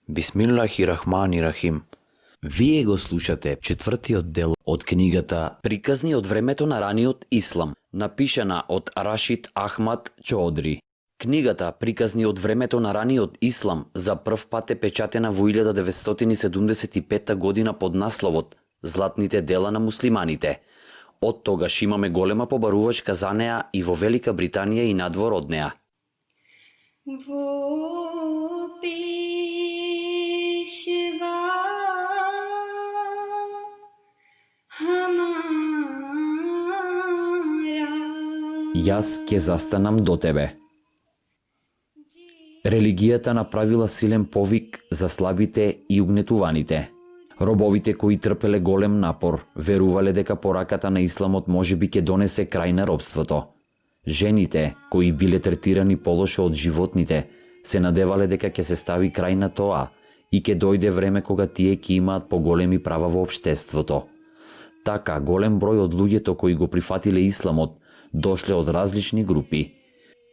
Бисмиллахи-рахмани-рахим. Вие го слушате четвртиот дел од книгата Приказни од времето на раниот ислам, напишана од Рашид Ахмад Чоодри. Книгата Приказни од времето на раниот ислам за прв пат е печатена во 1975 година под насловот Златните дела на муслиманите. Од тогаш имаме голема побарувачка за неа и во Велика Британија и надвор од неа. Јас ќе застанам до тебе. Религијата направила силен повик за слабите и угнетуваните. Робовите кои трпеле голем напор, верувале дека пораката на исламот можеби ќе донесе крај на робството. Жените, кои биле третирани полошо од животните, се надевале дека ќе се стави крај на тоа и ќе дојде време кога тие ќе имаат поголеми права во општеството. Така, голем број од луѓето кои го прифатиле исламот дошле од различни групи.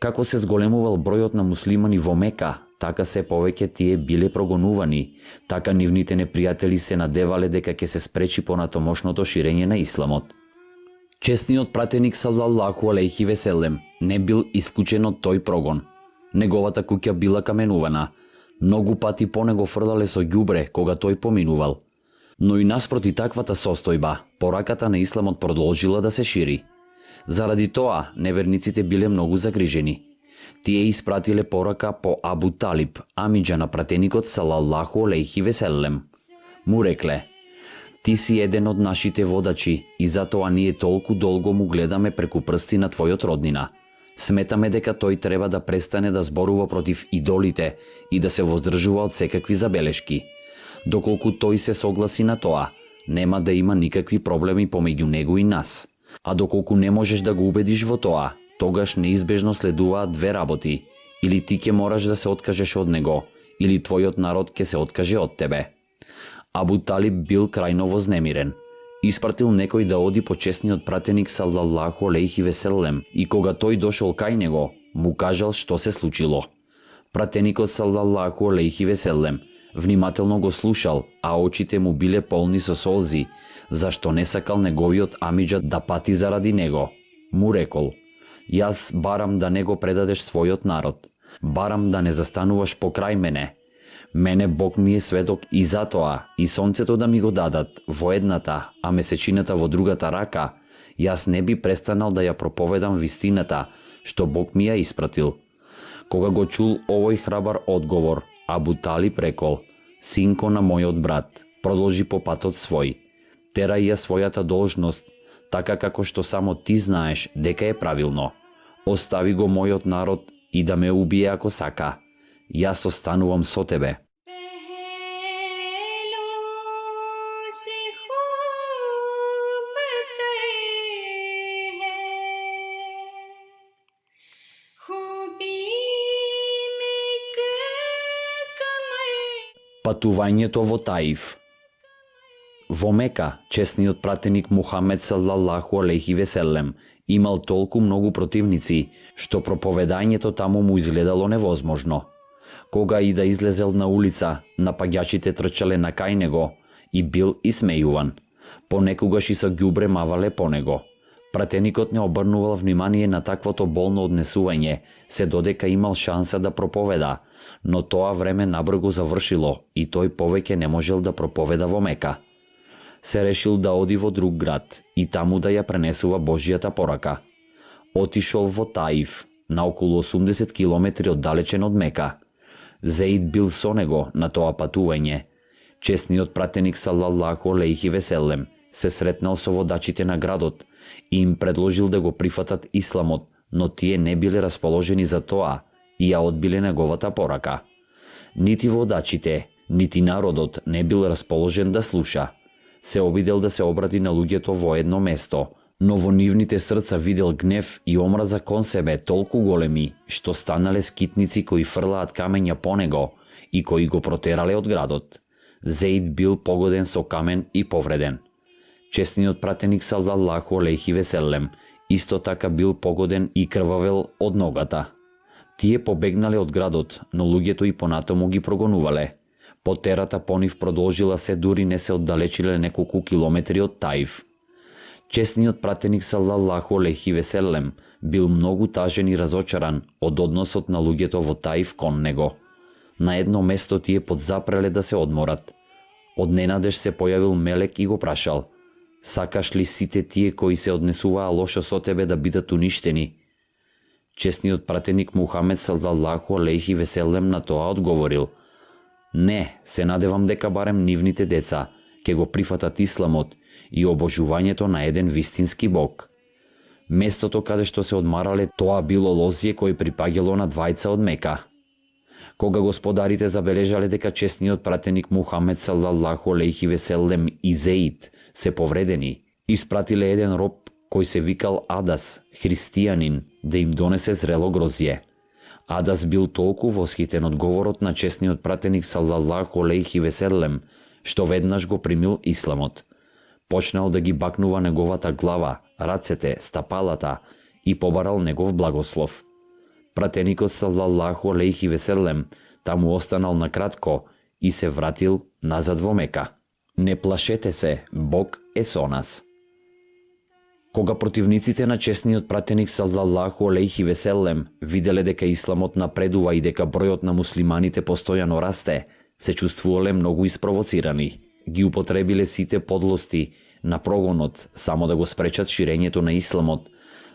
Како се зголемувал бројот на муслимани во Мека, така се повеќе тие биле прогонувани, така нивните непријатели се надевале дека ќе се спречи понатомошното ширење на исламот. Честниот пратеник салаллаху алейхи веселем не бил исклучен од тој прогон. Неговата куќа била каменувана, многу пати по него фрлале со ѓубре кога тој поминувал. Но и наспроти таквата состојба, пораката на исламот продолжила да се шири. Заради тоа, неверниците биле многу загрижени. Тие испратиле порака по Абу Талиб, амиџа на пратеникот салаллаху алейхи веселем. Му рекле: "Ти си еден од нашите водачи и затоа ние толку долго му гледаме преку прсти на твојот роднина. Сметаме дека тој треба да престане да зборува против идолите и да се воздржува од секакви забелешки. Доколку тој се согласи на тоа, нема да има никакви проблеми помеѓу него и нас. А доколку не можеш да го убедиш во тоа, тогаш неизбежно следуваат две работи. Или ти ќе мораш да се откажеш од него, или твојот народ ќе се откаже од тебе." Абу Талиб бил крајно вознемирен. Испратил некој да оди по честниот пратеник салаллаху алейхи веселем и кога тој дошол кај него, му кажал што се случило. Пратеникот салаллаху алейхи веселем внимателно го слушал, а очите му биле полни со солзи, зашто не сакал неговиот амиџа да пати заради него. Му рекол: "Јас барам да не го предадеш својот народ. Барам да не застануваш покрај мене. Мене Бог ми е сведок и затоа и сонцето да ми го дадат во едната, а месечината во другата рака, јас не би престанал да ја проповедам вистината, што Бог ми ја испратил." Кога го чул овој храбар одговор, Абу Талиб рекол: "Синко на мојот брат, продолжи по патот свој. Терај ја својата должност, така како што само ти знаеш дека е правилно. Остави го мојот народ и да ме убие ако сака. Јас останувам со тебе." Патувањето во Таиф. Во Мека, честниот пратеник Мухамед салаллаху алейхи веселем имал толку многу противници, што проповедањето таму му изгледало невозможно. Кога и да излезел на улица, напаѓачите трчале на кај него и бил исмејуван. Понекогаш и со ѓубре мавале по него. Пратеникот не обрнувал внимание на таквото болно однесување, се додека имал шанса да проповеда, но тоа време набрзо завршило и тој повеќе не можел да проповеда во Мека. Се решил да оди во друг град и таму да ја пренесува Божјата порака. Отишол во Таиф, на околу 80 километри оддалечен од Мека. Зеид бил со него на тоа патување. Честниот пратеник салаллаху алейхи веселем се сретнал со водачите на градот и им предложил да го прифатат исламот, но тие не биле расположени за тоа и ја одбиле неговата порака. Нити водачите, нити народот не бил расположен да слуша. Се обидел да се обрати на луѓето во едно место, но во нивните срца видел гнев и омраза кон себе толку големи, што станале скитници кои фрлаат камења по него и кои го протерале од градот. Зеид бил погоден со камен и повреден. Честниот пратеник салаллаху алейхи веселем исто така бил погоден и крвавел од ногата. Тие побегнале од градот, но луѓето и понатаму ги прогонувале. Потерата по нив продолжила се дури не се оддалечиле неколку километри од Таиф. Чесниот пратеник салаллаху алейхи ве селем бил многу тажен и разочаран од односот на луѓето во Таиф кон него. На едно место тие подзапреле да се одморат. Одненадеж се појавил мелек и го прашал: сакаш ли сите тие кои се однесуваа лошо со тебе да бидат уништени? Чесниот пратеник Мухамед салаллаху алейхи ве селем на тоа одговорил: не, се надевам дека барем нивните деца ќе го прифатат исламот и обожувањето на еден вистински Бог. Местото каде што се одмарале тоа било лозје кој припаѓало на двајца од Мека. Кога господарите забележале дека чесниот пратеник Мухамед салаллаху алейхи ве селем и Зеид се повредени, испратиле еден роб кој се викал Адас, христијанин, да им донесе зрело грозје. Адас бил толку восхитен од говорот на чесниот пратеник салаллаху алейхи ве селем, што веднаш го примил исламот. Почнал да ги бакнува неговата глава, рацете, стапалата и побарал негов благослов. Пратеникот салаллаху алейхи ве селем таму останал на кратко и се вратил назад во Мека. Не плашете се, Бог е со нас. Кога противниците на чесниот пратеник салаллаху алейхи ве селем виделе дека исламот напредува и дека бројот на муслиманите постојано расте, се чувствувале многу испровоцирани. Ги употребиле сите подлости на прогонот само да го спречат ширењето на исламот,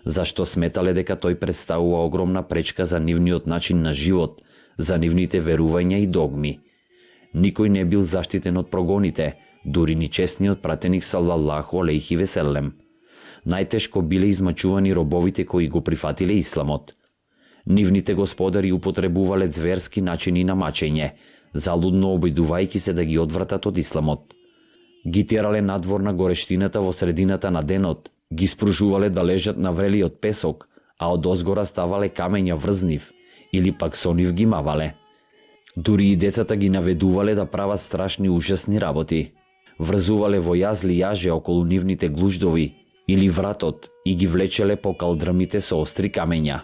зашто сметале дека тој представува огромна пречка за нивниот начин на живот, за нивните верувања и догми. Никој не бил заштитен од прогоните, дури ни чесниот пратеник салаллаху алейхи ве селем. Најтешко биле измачувани робовите кои го прифатиле исламот. Нивните господари употребувале зверски начини на мачење, залудно обидувајќи се да ги одвратат од исламот. Ги терале надвор на горештината во средината на денот, ги спружувале да лежат на врелиот песок, а од озгора ставале камења врз нив, или пак со нив ги мавале. Дури и децата ги наведувале да прават страшни ужасни работи. Врзувале во јазли јаже околу нивните глуждови или вратот и ги влечеле по калдрмите со остри камења.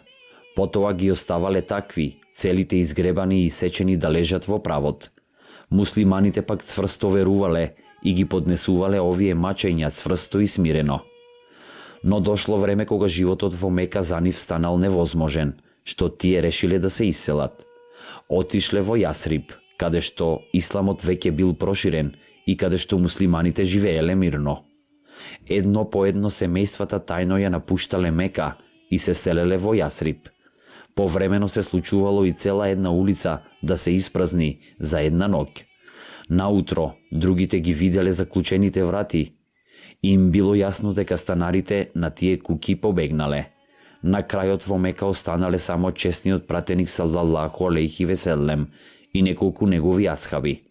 Потоа ги оставале такви, целите изгребани и сечени да лежат во правот. Муслиманите пак цврсто верувале и ги поднесувале овие мачења цврсто и смирено. Но дошло време кога животот во Мека за нив станал невозможен, што тие решиле да се иселат. Отишле во Јасриб, каде што исламот веќе бил проширен и каде што муслиманите живееле мирно. Едно по едно семејствата тајно ја напуштале Мека и се селеле во Јасриб. Повремено се случувало и цела една улица да се испразни за една ноќ. Наутро, другите ги виделе заклучените врати. Им било јасно дека станарите на тие куќи побегнале. На крајот во Мека останале само чесниот пратеник салаллаху алейхи ве селем и неколку негови асхаби.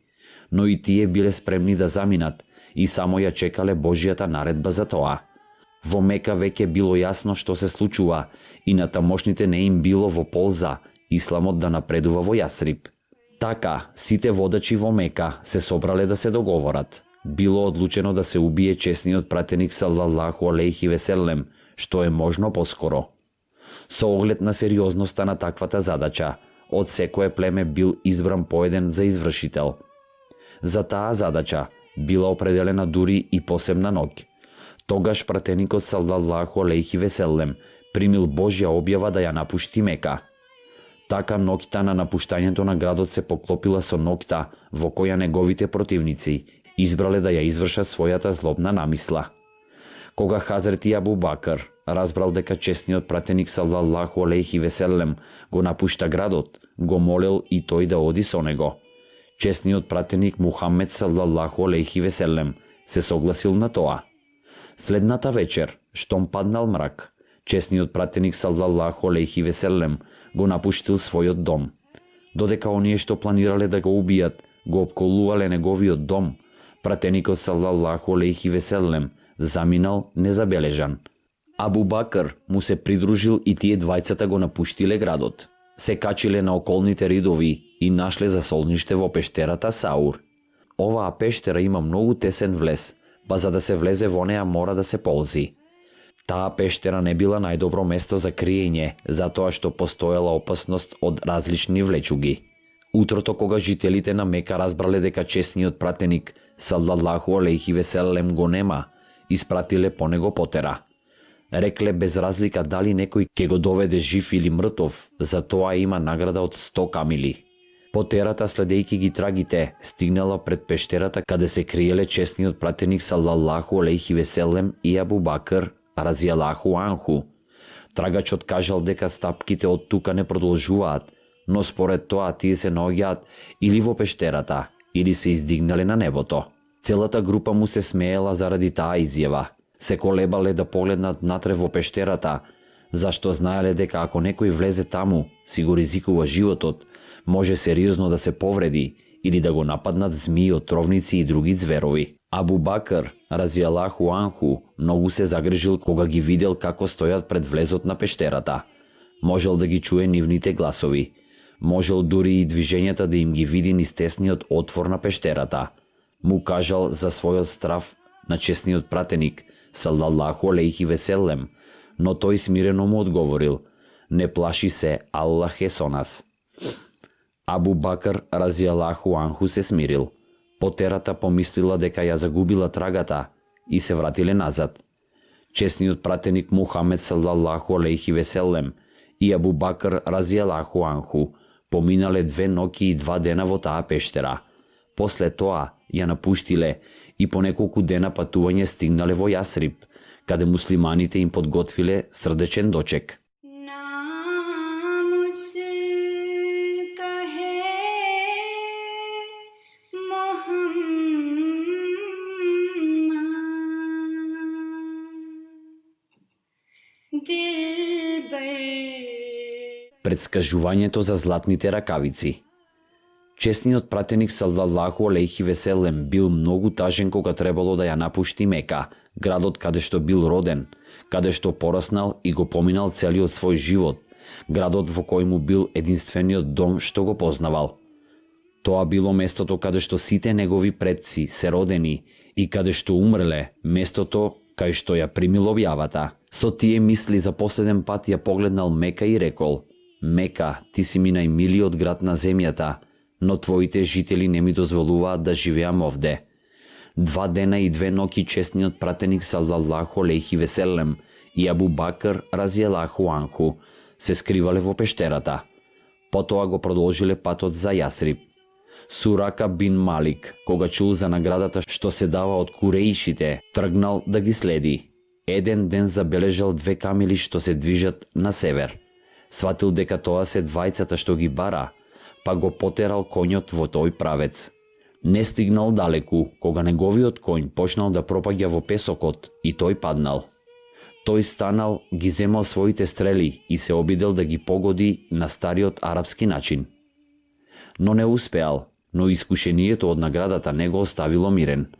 Но и тие биле спремни да заминат и само ја чекале Божјата наредба за тоа. Во Мека веќе било јасно што се случува и на тамошните не им било во полза исламот да напредува во Јасриб. Така, сите водачи во Мека се собрале да се договорат. Било одлучено да се убие чесниот пратеник салаллаху алейхи ве селем, што е можно поскоро. Со оглед на сериозноста на таквата задача, од секое племе бил избран поеден за извршител. За таа задача била определена дури и посебна ноќ. Тогаш пратеникот салаллаху алейхи ве селем примил Божја објава да ја напушти Мека. Така ноќта на напуштањето на градот се поклопила со ноќта во која неговите противници избрале да ја извршат својата злобна намисла. Кога Хазрети Абу Бакр разбрал дека чесниот пратеник салаллаху алейхи ве селем го напушта градот, го молел и тој да оди со него. Чесниот пратеник Мухамед салаллаху алейхи ве селем се согласил на тоа. Следната вечер, штом паднал мрак, чесниот пратеник салаллаху алейхи ве селем го напуштил својот дом. Додека оние што планирале да го убијат, го опколувале неговиот дом, пратеникот салаллаху алейхи ве селем заминал незабележан. Абу Бакр му се придружил и тие двајцата го напуштиле градот. Се качиле на околните ридови и нашле засолниште во пештерата Саур. Оваа пештера има многу тесен влез, па за да се влезе во неа мора да се ползи. Таа пештера не била најдобро место за криење, затоа што постоела опасност од различни влечуги. Утрото кога жителите на Мека разбрале дека чесниот пратеник салаллаху алейхи веселем го нема, испратиле по него потера. Рекле без разлика дали некој ќе го доведе жив или мртов, за тоа има награда од 100 камили. Потерата, следејќи ги трагите, стигнала пред пештерата каде се криеле чесниот пратеник салаллаху алейхи веселем и Абу Бакр разијалаху анху. Трагачот кажал дека стапките од тука не продолжуваат, но според тоа тие се наоѓаат или во пештерата, или се издигнале на небото. Целата група му се смеела заради таа изјава. Се колебале да погледнат натре во пештерата, зашто знаеле дека ако некој влезе таму, си го ризикува животот, може сериозно да се повреди или да го нападнат змии, отровници и други зверови. Абу Бакр, разијалаху анху, многу се загрижил кога ги видел како стојат пред влезот на пештерата. Можел да ги чуе нивните гласови. Можел дури и движењата да им ги види низ тесниот отвор на пештерата. Му кажал за својот страв на чесниот пратеник, салаллаху алейхи веселем, но тој смирено му одговорил: не плаши се, Аллах е со нас. Абу Бакр разијалаху анху се смирил. Потерата помислила дека ја загубила трагата и се вратиле назад. Чесниот пратеник Мухамед салаллаху алейхи веселем и Абу Бакр разијалаху анху поминале 2 ноќи и 2 дена во таа пештера. После тоа ја напуштиле и по неколку дена патување стигнале во Јасриб, каде муслиманите им подготвиле срдечен дочек. Предскажувањето за златните ракавици. Чесниот пратеник салаллаху алейхи веселем бил многу тажен кога требало да ја напушти Мека, градот каде што бил роден, каде што пораснал и го поминал целиот свој живот, градот во кој му бил единствениот дом што го познавал. Тоа било местото каде што сите негови предци се родени и каде што умреле, местото кај што ја примил објавата. Со тие мисли за последен пат ја погледнал Мека и рекол: Мека, ти си ми најмилиот град на земјата, но твоите жители не ми дозволуваат да живеам овде. 2 дена и 2 ноќи честниот пратеник салаллаху алейхи веселем и Абу Бакр разијалаху анху се скривале во пештерата. Потоа го продолжиле патот за Јасриб. Сурака бин Малик, кога чул за наградата што се дава од куреишите, тргнал да ги следи. Еден ден забележал 2 камили што се движат на север. Сватил дека тоа се двајцата што ги бара, па го потерал коњот во тој правец. Не стигнал далеку, кога неговиот коњ почнал да пропаѓа во песокот и тој паднал. Тој станал, ги земал своите стрели и се обидел да ги погоди на стариот арапски начин. Но не успеал, но искушението од наградата не го оставило мирен.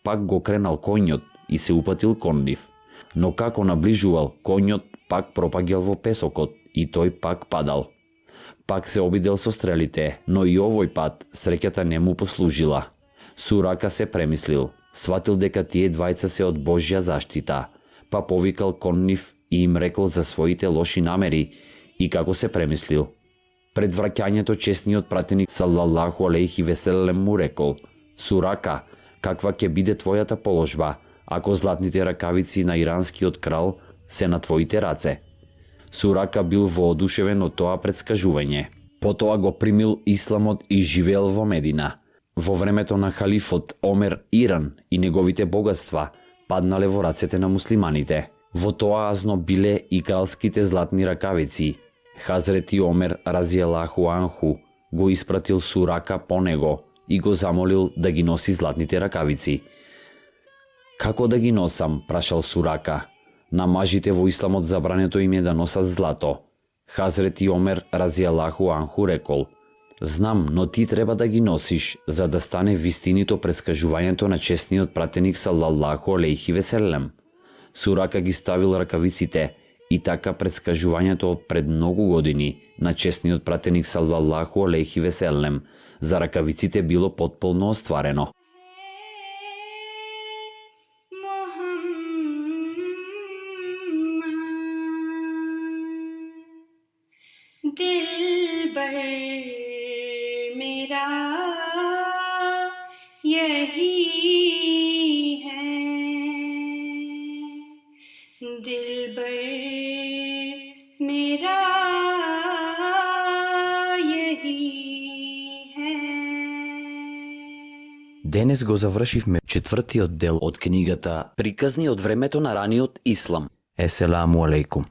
Пак го кренал коњот и се упатил кон нив. Но како наближувал, коњот пак пропаѓал во песокот и тој пак падал. Пак се обидел со стрелите, но и овој пат среќата не му послужила. Сурака се премислил, сватил дека тие двајца се од Божја заштита, па повикал кон нив и им рекол за своите лоши намери и како се премислил. Пред враќањето честниот пратеник салаллаху алейхи веселем му рекол: Сурака, каква ќе биде твојата положба ако златните ракавици на иранскиот крал се на твоите раце? Сурака бил воодушевен од тоа предскажување. Потоа го примил исламот и живеел во Медина. Во времето на халифот Омер Иран и неговите богатства паднале во рацете на муслиманите. Во тоа азно биле и кралските златни ракавици. Хазрети Омер разијалаху анху го испратил Сурака по него и го замолил да ги носи златните ракавици. Како да ги носам, прашал Сурака. На мажите во исламот забрането им е да носат злато. Хазрети Омер разијалаху анху рекол: Знам, но ти треба да ги носиш, за да стане вистинито прескажувањето на честниот пратеник салаллаху алейхи веселем. Сурака ги ставил ракавиците и така прескажувањето пред многу години на честниот пратеник салаллаху алейхи веселем за ракавиците било потполно остварено. दिलबर मेरा यही है. Денес го завршивме четвртиот дел од книгата Приказни од времето на раниот ислам. Еселаму алейкум.